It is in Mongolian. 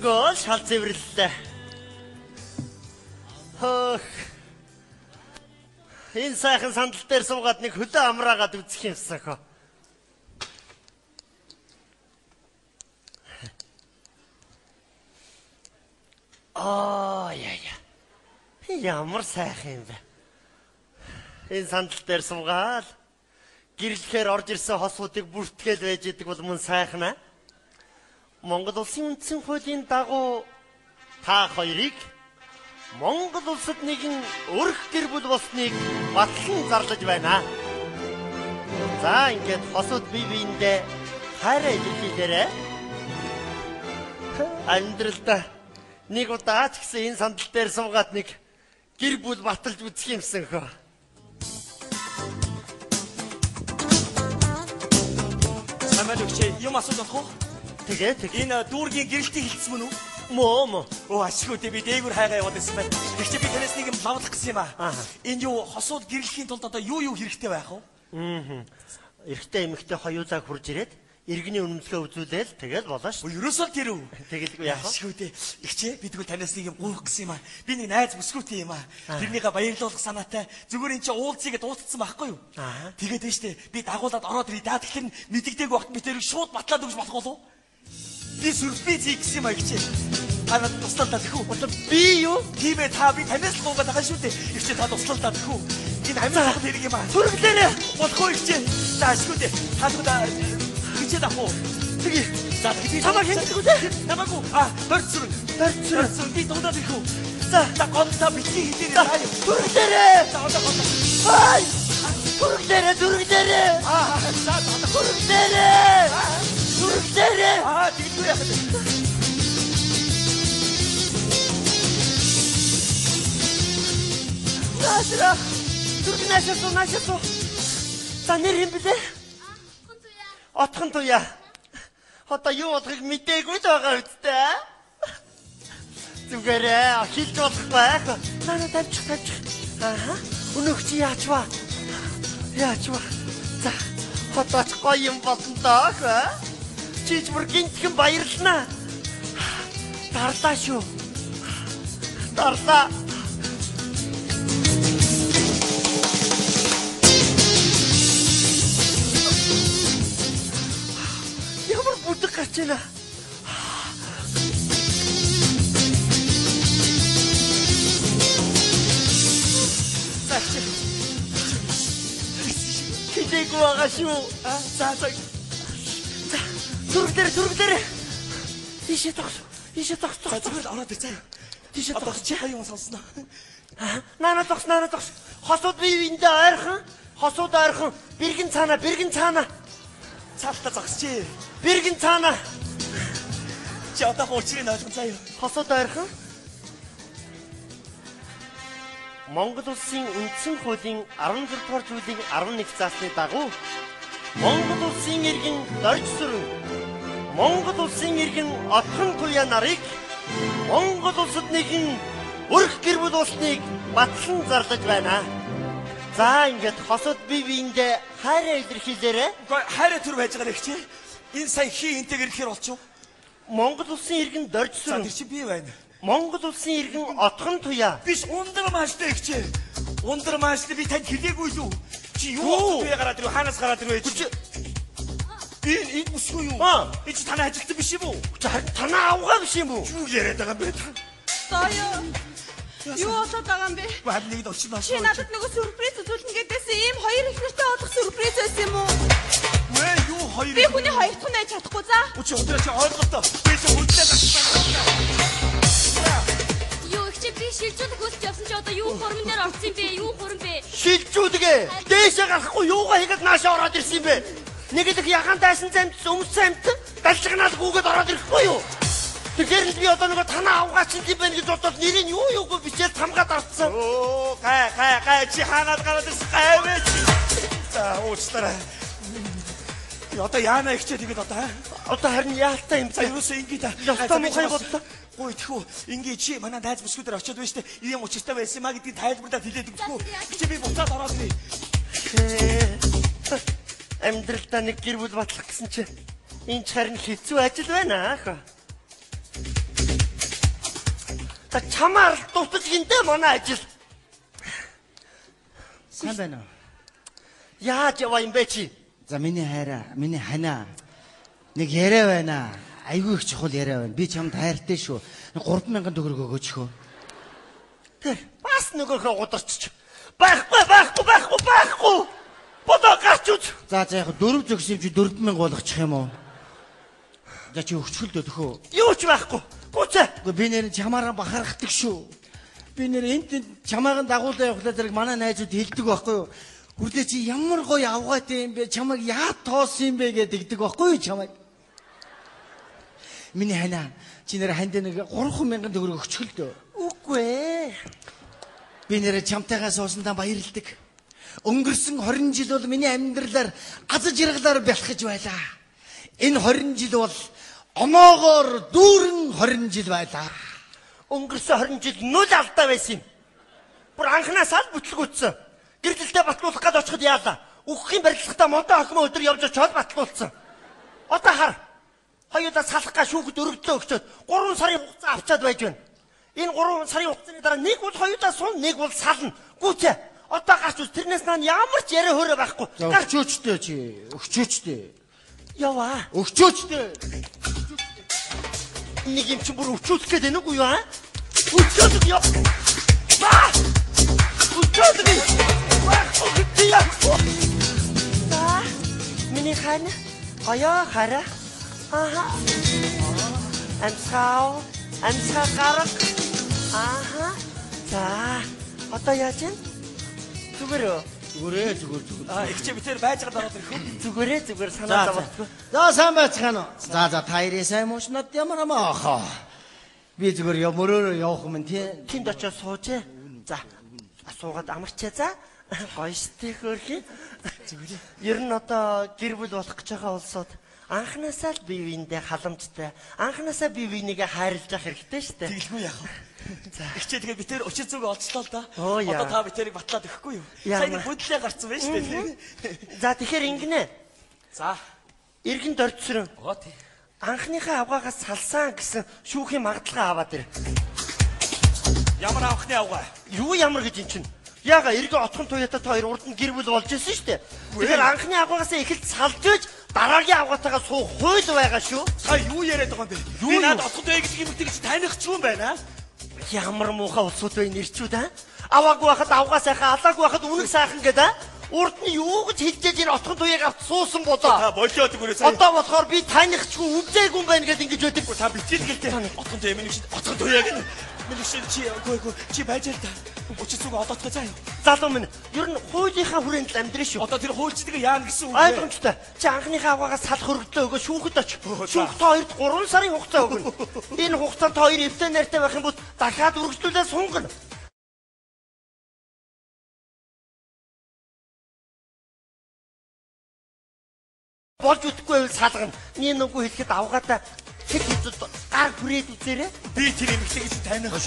Өглөөрөнгөө шал зэвэрлэлээ. Хөөх. Энэ сайхан сандал дээр суугаад нэг хөлөө амраагаад үзэх юмсан хөө. Аа яа яа. Ямар сайхан юм бэ. Энэ сандал дээр суугаал гэрлэхээр орж ирсэн хосуудыг бүртгэл байж идэг бол мөн сайхан аа. Монгол улсын үндсэн хуулийн дагуу та хоёрыг Монгол улсад нэгэн өрх гэр бүл болсныг батлан зарлаж байна. За ингээд хосууд бие биендээ хайраа илэрхийлээрэй. Амьдралдаа нэг удаа ч гэсэн энэ сандал дээр суугаад нэг гэр бүл баталж үзэх юмсан хөө. Самбай өгч юм асууж болох уу? Тэгээ тэг. Энэ дүүргийн гэрэлтийг хилцсэн мөн үү? Мөө. Өө ашгүй дээ, би дээгүүр хайгаа яваад байсан байна. Гэхдээ би танаас нэг юм лавлах гэсэн юм аа. Энэ юу хосууд гэрлэхийн тулд одоо юу юу хэрэгтэй байх вэ? Эрэгтэй эмэгтэй хоёулаа хурж ирээд иргэний үнэмлэхээ үзүүлээл тэгэл болно шүү. Ерөөсөө л тэр үү? Тэгэлгүй яах вэ? Ашгүй дээ. Игчээ би тэгвэл танаас нэг юм гуйх гэсэн юм аа. Би нэг найз бүсгүйтэй юм аа. Тэрнийхээ баярлуулах санаатай зүгээр эн чинь уулзъя гэдээ уулзсан байхгүй юу? Тэгээд нь штэ би дагуулад ороод ирээ. Даа тэгэхээр мэддэгдээгүй багт би тэрийг шууд батлаад өгч болох болов уу? Би сюрприз хийх гэсэн юм аа игчээ. Та надад туслалдаа тэхүү. Одоо би юу? Тийм ээ, та би танаас л гуйгаад байгаа шүү дээ. Игчээ та туслалдаа тэхүү. Энэ амин хат хэрэг юм аа. Түргэлээрээ болохгүй игчээ. За ашгүй дээ. Та тэгвэл хичээл авах уу? Тэгээ. За тэгээ. Чамайг хэмжих үү? Намайг уу? А, дөрт сүрэн. Дөрт сүрэн. Би дуудаад ирэх үү? За, за гомдоо битгий хэлээрэй. За, түргэлээрээ. За, одоо гомдоо. Ай! Түргэлээрээ, түргэлээрээ. Аа, за, одоо түргэлээрээ. Түргэлээрээ. Аа, тэгдгүй яах вэ? Наашра. Түрг наашаа суу, наашаа суу. За нэр юм блэ? Отхон туяа. Одоо юу болохыг мдээгүй л байгаа үсттэй. Зүгээрээ хилж болохгүй. Наа тавьчих тавьчих. Аа. Өнөөх чи яач вэ? Яач вэ? За, одоо ч гоё юм болно доо. Чич бүр гинтхэн баярлнаа. Дарлаа шүү. Дарлаа. Гарч байна. За чи. Хилээгүй байгаа шүү. За за. За, түргэлээр түргэлээр. Тийшээ тогс. Ийшээ тогс. За зүгээр л ороод ир заа. Тийшээ тогс. Чи хоёр юм сонсноо. Наана тогс, наана тогс. Хосууд бие биендээ ойрхон. Хосууд ойрхон. Бэргэн цаана, бэргэн цаана. Цаалтаа зогсчээ. Бэргэн цаана. Чи одоо учрыг ойлгон заа юу. Хосууд ойрхон. Монгол улсын үндсэн хуулийн 16 дугаар зүйлийн 11 заасны дагуу Монгол улсын иргэн Дорж сүрэн, Монгол улсын иргэн Отхон туяа нарыг Монгол улсад нэгэн өрх гэр бүл болсныг батлан зарлаж байна. За ингээд хосууд бие биендээ хайраа илэрхийлээрэй. Үгүй хайраа төр байж байгаа нэгчээ. Энэ сая хий энтэй гэрлэхээр болчих. Монгол улсын иргэн Дорж За сүрэн, тэр чи би байна. Монгол улсын иргэн Отхон туяа. Биш ундар мааштай ихчээ. Ундар мааштай би танд хэлээгүй лүү. Чи юу отхон туяа гараад ирв? Хаанаас гараад ирв чи? Энэ энэ бүсгүй юу? Энэ чи танай ажилтан биш юм уу? Чи харин танаа авгаа биш юм уу? Юу яриад байгаа юм бэ? Заяа. Юу болоод байгаа юм бэ? Харин нэг л очиж Чи надад нөгөө сюрприз үзүүлнэ гэдээсэн ийм хоёр их нэртэй болох сюрприз байсан юм уу? Вэ юу хоёр? Би хүний хоёр дахь нь байж чадахгүй за. Чи өдрөө чи ойлголтоо. Би чи хүнтэй гарсан байна. Юу их чи би шилжүүлэх хөлт явсан чи одоо юу хурман дээр орсон юм бэ? Юу хурм бэ? Шилжүүлгээ. Дээшээ гарахгүй юугаа хийгээд наашаа ороод ирсэн юм бэ? Нэг л их ягаан дайсан замд өмсөн амт далжигнаад гүгээд ороод ирэхгүй юу? Тэгэхээр л би одоо нөгөө танаа авгаа чинь тийм байна гэж бодоод нэрийг юу юугүй бичээд тамгаад авцсан. Оо гай гай гай чи хаанаад гараад ирсэн гай вэ чи? За уучлаарай. Би одоо яана ихчээ тэгээд одоо Одоо харин яалтай юм За ерөөсөө ингэ та. Ёстой муухай бодлоо. Гой тэхүү ингэ чи манай найз бүсгүй дээр очиод байна штэ. Ийм учиртай байсан юм а гэдгийг тайлбарлаад хэлээд өгөхгүй. Чи би буцаад ороод ирье. Амьдралдаа нэг гэр бүл батлах гэсэн чи энэ ч харин хэцүү ажил байна аах. За чамаар л дутаж гинтэй манай ажил. Сайн байна уу? Яаж яваа юм бэ чи? За миний хайраа, миний ханаа. Нэг яриа байна. Айгүй их чухал яриа байна. Би чамд хайртай шүү. 3000 төгрөг өгөөч хөө. Тэр бас нөгөөхөө гударчих. Байхгүй, байхгүй, байхгүй, байхгүй. Бодоо гарч үз. За за яг 4 зөгс юм чи 4000 болгочих юм уу? За чи өгчхөл дөө төхөө. Юу ч байхгүй. Гүцээ. Үгүй би нэр чамаараа бахархдаг шүү. Би нэр энд чамаагаа дагуулаа явахлаа зэрэг манай найзууд хэлдэг байхгүй юу? Хүрдээ чи ямар гоё авгаатай юм бэ? Чамайг яад тоосон юм бэ гэдэг байхгүй юу чамайг? Миний ханаа чи нэр ханд нэг 3000 төгрөг өгчхөл дөө. Үгүй ээ. Би нэр чамтайгаа суусандаа баярлдаг. Өнгөрсөн 20 жил бол миний амьдралаар аз жаргалаар бялхаж байлаа. Энэ 20 жил бол оноогоор дүүрэн 20 жил байлаа. Өнгөрсөн 20 жил нүл алдаа байсан юм. Бүр анханасаа л бүтлгүүцсэн. Гэрлэлтэд батлуулах гээд очиход яалаа. Үхэхийн барилгатаа модон охин өдөр явж очиод батлуулсан. Одоо хар. Хоёулаа салах га шүүхэд өргөдлөө өгчөөд 3 сарын хугацаа авчаад байж байна. Энэ 3 сарын хугацааны дараа нэг бол хоёулаа сун, нэг бол сална. Гүцээ. Одоо гарч үз тэрнээс наа ямар ч яриа хөөрэ байхгүй. Гарч өчтөө чи. Өгчөөчтэй. Яваа. Өгчөөчтэй. Нэг юм чинь бүр өчүүлэх гээд байна уу юу аа? Өчүүлэх яа. Ба! Өчүүлэх. Байхгүй гэдэг яа. За. Миний хань гоё хараа. Аха. Амсгав. Амсгаа гарга. Аха. За. Одоо яаж вэ? Зүгээр үү? Зүгээрээ зүгээр зүгээр. Аа ихчээ би тэр байж байгаа ороод ирэх үү? Зүгээрээ зүгээр санаа зовтгүй. За сайн байцгаана уу? За за та хоёрын сайн мууч над ямар амаа хаа. Би зүгээр мөрөөрөө явах юм тий. Тэнд очиж сууж. За. Суугаад амарчээ за. Гоё штэ хөөрхий. Зүгээр. Ер нь одоо гэр бүл болох гэж байгаа улсууд анханасаа л бие биендээ халамжтай, анханасаа бие бинийгээ хайрлаж явах хэрэгтэй штэ. Тэгэлгүй яах вэ? За ихчээ тэгээд би тэр өчиг зүг олцлоо л да. Одоо та би тэрийг батлаад өгөхгүй юу? Сайн нэг бүдлээ гарцсан байна штэ тий. За тэгэхээр ингэнэ. За. Иргэн дорцрон. Оо тий. Анхныхаа авгаагаас салсан гэсэн шүүхийн магадлалгаа аваад ир. Ямар анхны авгаа? Юу ямар гэж эн чинь? Яага эргэн отхон туяатай та хоёр урд нь гэр бүл болж ирсэн шүү дээ. Тэгэхээр анхны авгаагаас эхэлж салж байж дараагийн авгаатайгаа суух хууль байгаа шүү. Та юу яриад байгаа юм бэ? Би надад отхон туяа гэдэг юм гэж танихгүй юм байна. Ямар муухай улсууд вэ нэрчүүд аа? Аваагүй байхад авгаа сайхан, алаагүй байхад үнэг сайхан гэдэг аа? Урд нь юу гэж хэлжээж энэ отхон туяаг авч суусан болоо. Та болиод үгээрээ сая. Одоо болохоор би танихгүй үдээгүй юм байна гэдээ ингэж байдаг. Та битгийл гэлтэй. Отхон туяа миний шиг отхон туяаг нь миний шиг чи үгүй чи байж л та. Учир зүг одооттой заа юу? Залуу минь ер нь хуулийнхаа хүрээнд л амьдрын шүү. Одоо тэр хуульчдыг яана гэсэн үг вэ? Ойлгомжтой. Чи анхныхаа авгаагаас салах өргөдлөө өгөө шүүхэд оч. Шүүх та хоёрт 3 сарын хугацаа өгнө. Энэ хугацаанд та хоёр эвтэй нартай байх юм бол дахиад үргэлжлүүлээ сунгана. Болж үтгэхгүй байвал салгана. Нэг нүггүй хэлэхэд авгаатай хэд хэзээ гар хүрээд үзээрэй. Би тэр эмэгтэйг чинь танихгүй.